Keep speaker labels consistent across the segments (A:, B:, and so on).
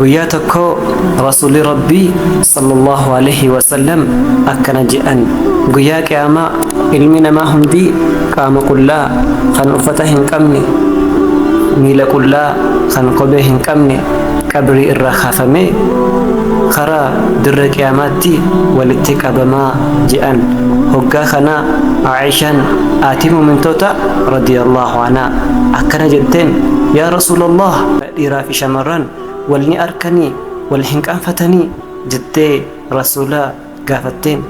A: Guyyaa tokko Rasuulli Rabbii sallallahu alaihi wasallam akkana je'an: Guyyaa qiyaamaa ilmi namaa hundi qaama qullaa kan uffata hin qabne, miila qullaa kan kophee hin qabne, qabrii irraa kaafamee karaa dirra qiyaamaatti walitti qabamaa je'an. Hoggaa kana Aishaan aatii mumintoota radiyallahu anhaa akkana jetteen: Yaa Rasuulallah, dhiiraa fi shamarran wal ni arkanii, wal hin qaanfatanii? Jettee Rasuula gaafatteen.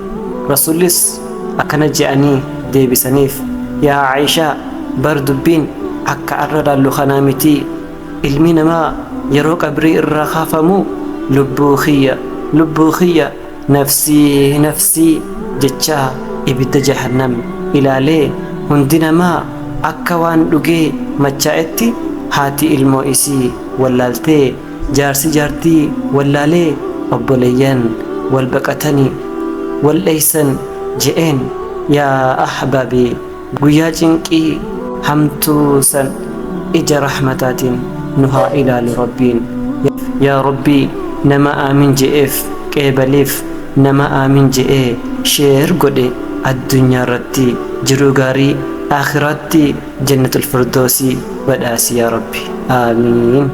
A: Rasuullis akkana je'anii deebisaniif: Yaa Aishaa, bar dubbiin akka arra laallu kanaa mitii. Ilmi namaa yeroo qabrii irraa kaafamu lubbuu kiyya, lubbuu kiyya, nafsii, nafsii jechaa ibidda jahannam ilaalee, hundi namaa akka waan dhugee machaa'etti, haati ilmoo isii wallaaltee, jaarsi jaartii wallaalee, obboleeyyan wal baqatanii wal dheeysan je'een. Yaa ahbaabii, guyyaa cinqii hamtuu san ija rahmataatiin nu haa ilaalu Rabbiin. Yaa Rabbii, nama aamin je'eef qeebaliif, nama aamin je'ee share godhe addunyaa irratti jiruu gaarii, aakhiraatti jannatul firdoosii badhaasi yaa Rabbi. Aamiin.